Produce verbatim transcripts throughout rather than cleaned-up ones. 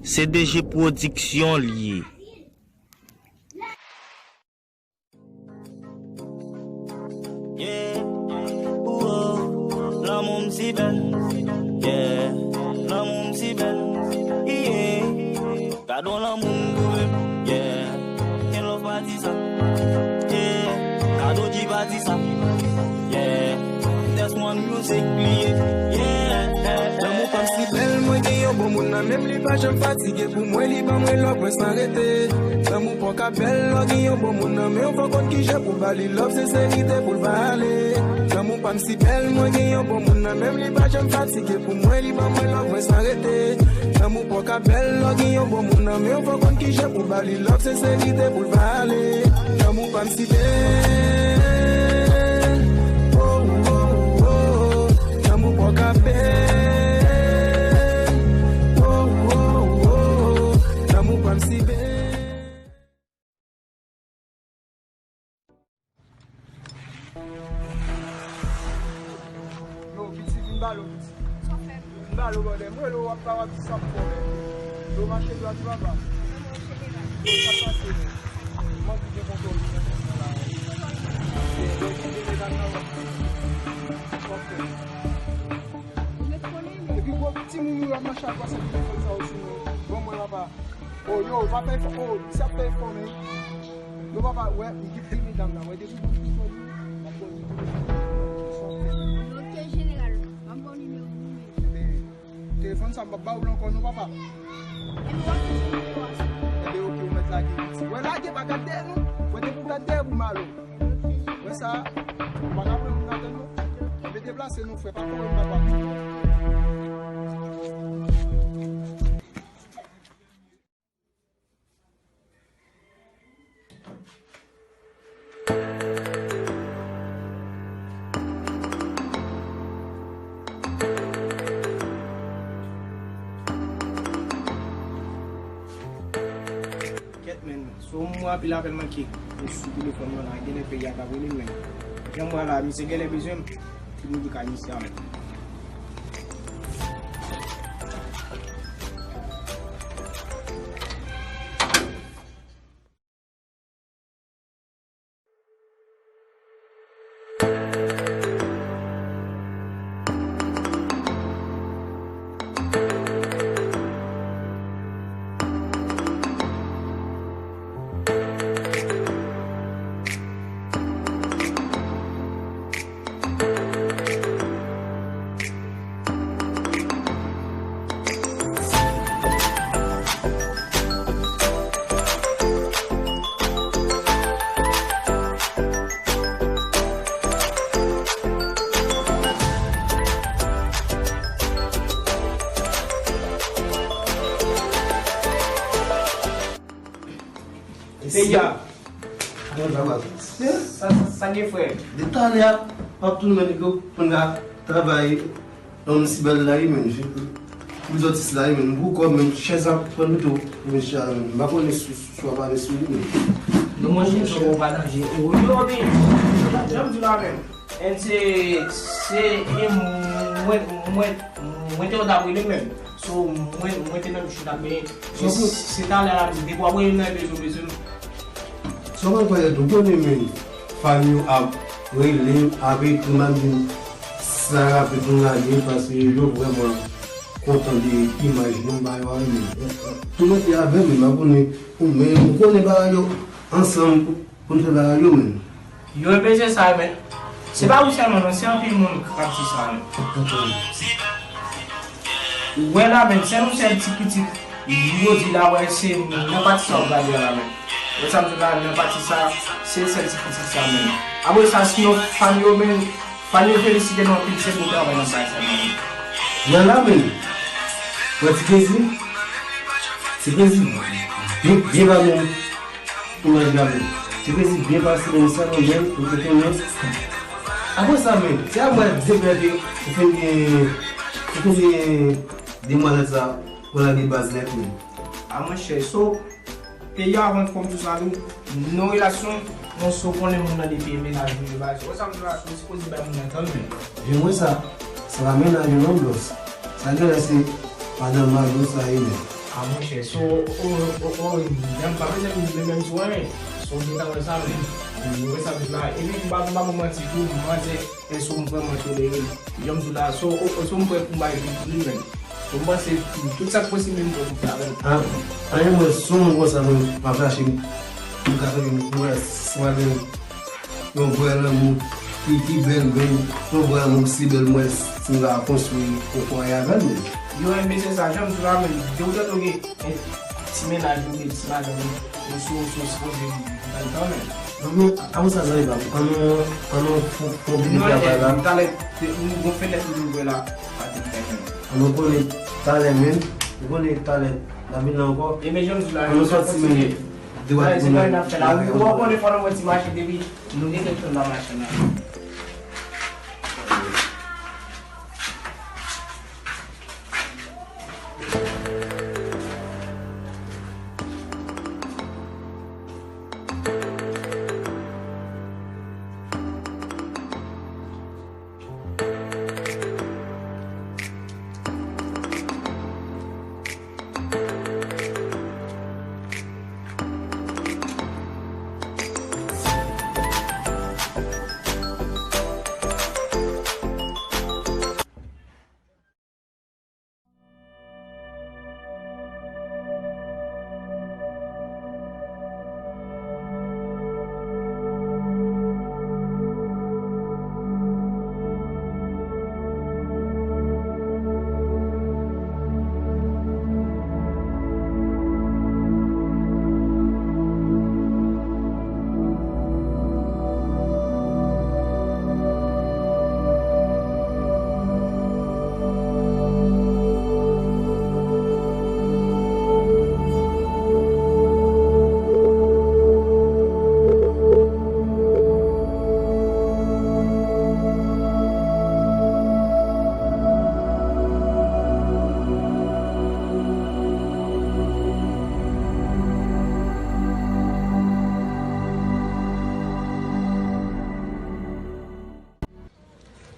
C D G Production li ye. Yeah. Ouwo, lanmou m si bèl. Yeah. Lanmou m si bèl. Yeah. Gade yon lanmou m goumen. Yeah. Gen lòv pa di sa. Yeah. Gade yon di pa di sa. Yeah. That's one music li ye. Yeah. Lanmou pa m si bèl, mwen gen yon bon moun nan men m, li pa janm fatige pou mwen, li ban mwen lòv mwen san rete. Lanmou pa w ka bèl, lè w gen yon bon moun nan men w, fò w konn kijan pou ba li lòv, senserite pou l va ale. Lanmou pa m si bèl, mwen gen yon bon moun nan men m, li pa janm fatige pou mwen, li ban mwen lòv mwen san rete. Lanmou pa w ka bèl, lè w gen yon bon moun nan men w, fò w konn kijan pou ba li lòv, senserite pou l va ale. Lanmou pa m si bèl. Oh, oh, oh, oh. Lanmou pa w ka bèl. Oh, oh, oh, oh. Lanmou pa m si bèl. Yo, piti, vin balo, piti. Sa w fè? Vin balo, brother. Mwen, lo w ap pa w ap di sa m fò, men. Yo, mache dwat, papa. Yo, sa pase, men. Mank gen kontwòl, men, la. Yo, yo, yo, yo, yo, yo, yo, yo, yo. Epi gwo timoun yo ap mache ak pase telefòn sa yo sou mwen. Bon, mwen, papa. Oh, yo, pa fè efò. Oh, misye ap fè efò, men. Yo, papa, wè, m kite medam la, wè, depi bon, bon, bon, bon, bon, bon. Ok, jeneral, m ap ba w nimewo ou, men. Ebe, telefòn sa, m p ap ba ou l ankò, non, papa. Ebe, w ap touche nimewo a sou. Ebe, ok, ou mèt lage, piti. Wè, lage, pa gad dèyè, non. Wè, depi w gad dèyè, pou m ale. Ok, jeneral. Wè sa, ou pa ka pran moun atè, non. Ok. Ebe, deplase, non, frè, pa kore m, papa. Kèt, men, si w mwen apil apèl manke, ou sou telefòn mwen la, genlè peyi a t ap rele m, men. Jan m wè la, misye genlè bezwen m. Ki moun ki ka initye a menm? Peyi a. Sa, sa, sa gen, frè? De talè a, m ap tounen nèg yo, pou n ka travay. Lanmou si bèl la, wi, men. Pou zòt isi la, wi, men. M pou kò, men. Chèz ap pran pito. Men, chèz, men. M pa konnen si, si w ap ale sou li, men. Non, monchè, chèz ou pa danje. O, yo, men. Jan m di la, men. And se, se, e mwen, mwen, mwen te w t ap rele menm. So, mwen, mwen te nan douch, m t ap benyen. Se, se talè la, m di, depi w ap rele m nan bezwen, bezwen m. Sa w konn fè tou, konnen, men, fan yo ap rele m, ap ekri m, ap di m, sa rapid pou n lage, paske yo vrèman kontan de imaj nou ba yo a, men. Tou mete avè m, men, m ap konnen, ou men, ou konnen bagay yo ansanm. Pou n fè bagay yo menm. Yo, e bezwen sa, men. Se pa ou sèlman, non, se anpil moun k ap di sa, men. Ou wè la, men, sèl yon sèl ti kritik, yo di la, wè, se nan pati sa w gade la, men. Wè sa m di la, nan pati sa, se sèl ti kritik sa, men. Apre sa, sinon, fan yo, men, fan yo felisite nou anpil, se bon travay nan bagay sa, men. Wè la, men. Wè ti plezi. Ti plezi. Byen, byen ba nou. Imaj la, men. Se prezi byen pase, men sa, men, men, ou te konnen. Apre sa, men, se a mwen, de frè, ou fin gen, ou fin gen demwazèl sa, ou lage baz nèt, men. A, monchè, so, peyi a avan fòm sou sa tou, non relasyon, non so konnen moun nan depi e mennaj li, baz. Ou sa m di la, ou sipoze bay moun nan tan, men. Jan mwen sa, se pa mennaj ou non, bòs. Sa genlè se madanm mari ou sa ye, men. A monchè, so, o, o, o, o, m pa bezwen vin menm sou anyen. So, m gentan wè sa, men, m wè sa tout la. Epi, m pa, m pa ba w manti tou, manzè, èske m vrèman tolere l? Jan m di w la, so, o, o, so, m prè pou m bay vi pou li, men. So, m panse, tout sa k posib, men m prè pou m fè avè l. A, anyen, mwen, si w konsa, mwen, m ap rache, m, m ka fè, m wè, si m ap gen yon vrè lanmou ki, ki bèl, men yon vrè lanmou ki si bèl, mwen, si m ka konstwi yon fwaye avè l, men. Yo, enben, se sa, jan m di w la, men, de ou tande w gen, eh, ti mennaj ou, gen ti madanm ou, ou sou, ou sou, sipoze viv nan tan, men. Non, men, avan sa, zanmi pa m, ann nou, ann nou fon, fon vini travay la. Non, eh, talè, nou gon fenèt nou ouvè la, pa te fèmen. Ann nou konnen talè, men, nou konnen talè, n ap vin la ankò. Enben, jan m di w la, ann nou sòti, men. Dewa pou nou. Ou konnen fò nou wè ti machin depi nou gen kèk tan nan machin nan.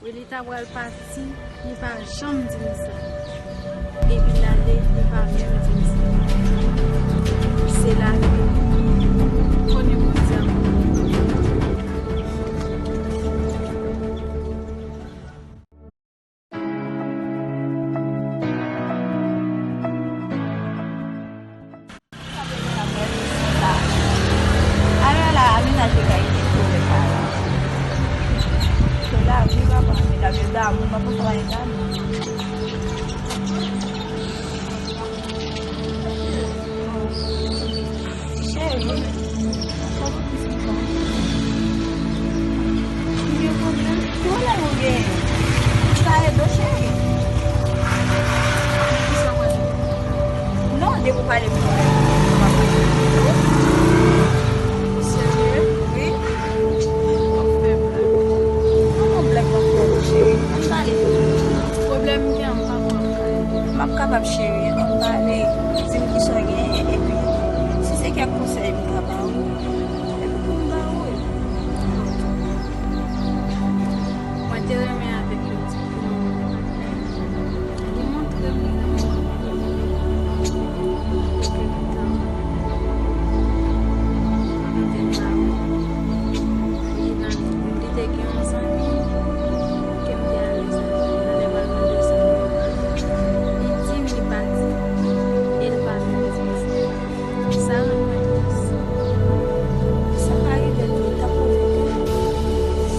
Wi, li ta pral pati, li pa janm di m sa. Depi l ale, li pa menm di m sa. Se la ke konnen Bondye ap konnen. Alò la, amenaje kay li pou repa la. Se lavi, papa, medam yo damou, papa, travay damou. Cheri, sa pou ki sitan? Ou gen pwoblèm? Ki pwoblèm ou gen? Sa ede w, cheri. Kisa w pral di? Non, depi w pale pou mwen, m ap rete pou ou. Ou serye? Wi. W ap fè blag. An, yon blag m ap fè w, cheri. Ann pale. Pwoblèm m gen an, m pa kwè w ap pale. M ap kapab, cheri, ann pale. Di m kisa w genyen, epi si se kèk konsèy m ka ba ou, epi pou m ba ou. Mwen te renmen avèk yo di pou mwen, li montre m li renmen mwen. Epi, li te gen yon zanmi ke m te alèz avè l, m te al mande zanmi an. Li di m li pati, e l pa menm di m sa. Sa rann mwen tris. Sa ka rive tou, li t ap poze tou.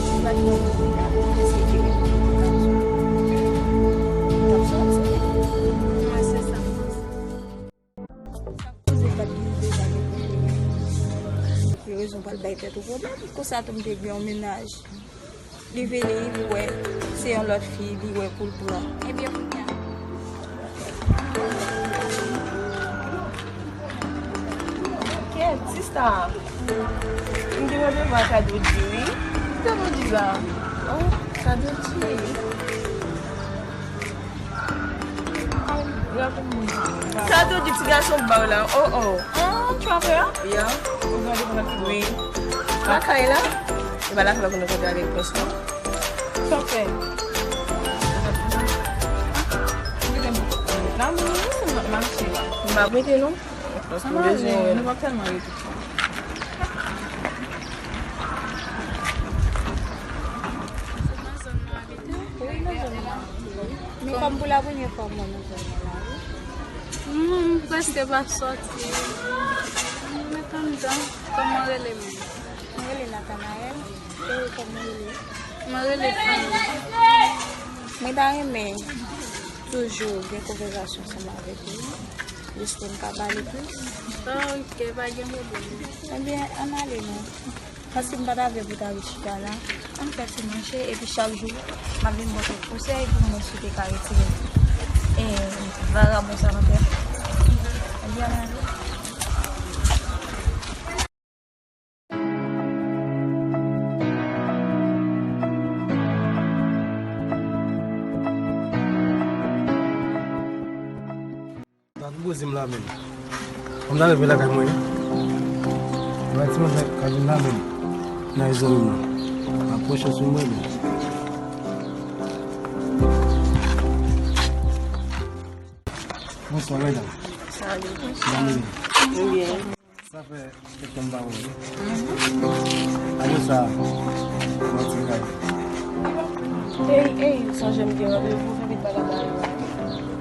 Li pa t nan kote la, èske te gen kote li t ap soti? Li t ap soti. Mwen, se sa m panse. Sa k poze pa t gen deja gen pwoblèm. Pou rezon pa l bay tèt ou pwoblèm. Konsa tou m te gen yon mennaj. Li vini, li wè se yon lòt fi, li wè pou l pran. Ebyen, kounye a. Kèt, sista. M te wè devan Kadodi, wi. Ki Kadodi la? Oh, Kadodi. Kadodi, ti gason ba w la. Oh, oh. Oh, trapè a? Yeah. Ou gade pou nan figi. Wi. Lakay la? E pa lakay la pou nou kontre avèk bòs la. Sa w fè? Nan moun, wi, se nan mache la. M ap rete non. Paske m bezwen wè l. Nou p ap tèlman rete. Wi, nan zòn nan. Men kòm pou la premyè fwa mwen nan zòn nan la, wi. Hmm, m prèske pa sòti. M met anndan. Kòman w rele menm? Mwen rele Nathanaël. E ou kòman w rele? Mwen rele Fanny. Mwen ta renmen toujou gen konvèsasyon ansanm avèk ou. Jis pou n ka pale plis. Ah, ok, pa gen pwoblèm. Ebyen, ann ale non. Paske m pa ta vle pou ta ret chita la. Ann fè ti manje, epi chak jou, m ap vin ba w kèk konsèy pou m wè si w te ka retire, e, vagabon sa nan tèt ou. Ebyen, ann ale. Sa ki poze m la menm? Kòm ta leve lakay mwen. Mwen ti mwen ka vin la menm. Nan zanmi m nan. Apwoche sou mwen menm. Bonswa, medam. Salut. Salut. Byen. Sa fè kèk tan m pa wè w wi. Apre sa, mwen ti kay. Ey, ey, sonje m gen randevou, vin vit bagay la.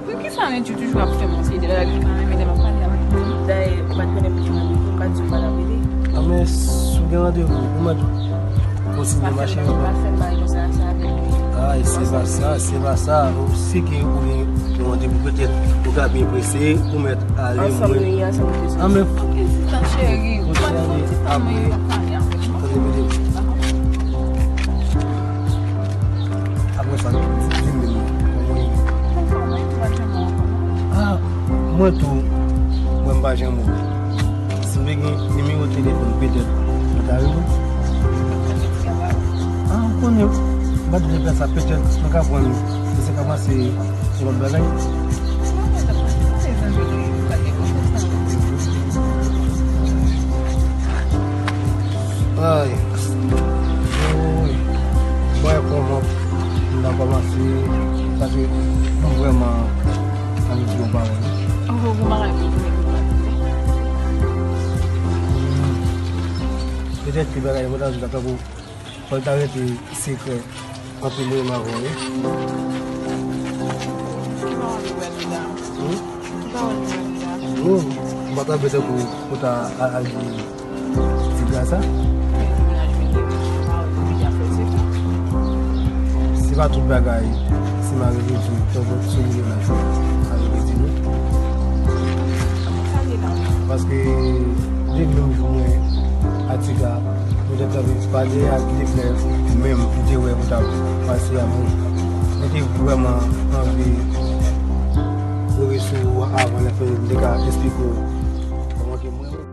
Poukisa Nètchou toujou ap fè m yon seri de bagay li pa renmen lè m ap pale avèk moun? Dayè, ou pa t konnen m gen randevou, m pa t di w m pa t ap rele. A men, si w gen randevou, ou mèt kontinye mache. Pa fè m bagay konsa, sa avèk li. Ay, se pa sa, se pa sa. Si ke ou gen yon randevou, petèt ou ka byen prese, ou mèt ale. Ansanm nou ye, ansanm nou te soti. An men, ok, sista cheri, ou pa t fè yon ti tan mwen yo pale avèk mwen. Tande, tande. Apre sa, di m menm, kòman ou ye? Kòman ou ye? Ah, mwen tou, mwen m pa janm ou. Si m te gen nimewo telefòn, petèt, mwen ta rele w. Ah, ou konnen, m pa t vle fè sa, petèt, mwen ka pran, se ka pase yon lòt bagay. Ay. Woy. Mwen kòman m nan kòmanse, paske m vrèman anvi di yon pawòl. Ou wè yon bagay pou mwen. Petèt ke bagay mwen ta di la tankou fò l ta rete sekrè antre mwen menm avè w wi. Ki pawòl ou wè li la? Hmm? Ki pawòl ou wè li la? Non, m pa t ap bezwen pou, pou ta al, al di ti gras sa. Se pa tout bagay, si m arive di w, tankou sou mennaj ou, m arive di nou. Paske depi menm jou mwen ak ti gras, nou te kanpe pale ak li flè, menm m te wè ou t ap pase avè l. Mwen te vrèman anvi rive sou ou avan lè fini, m te ka esplike w kòman ke mwen.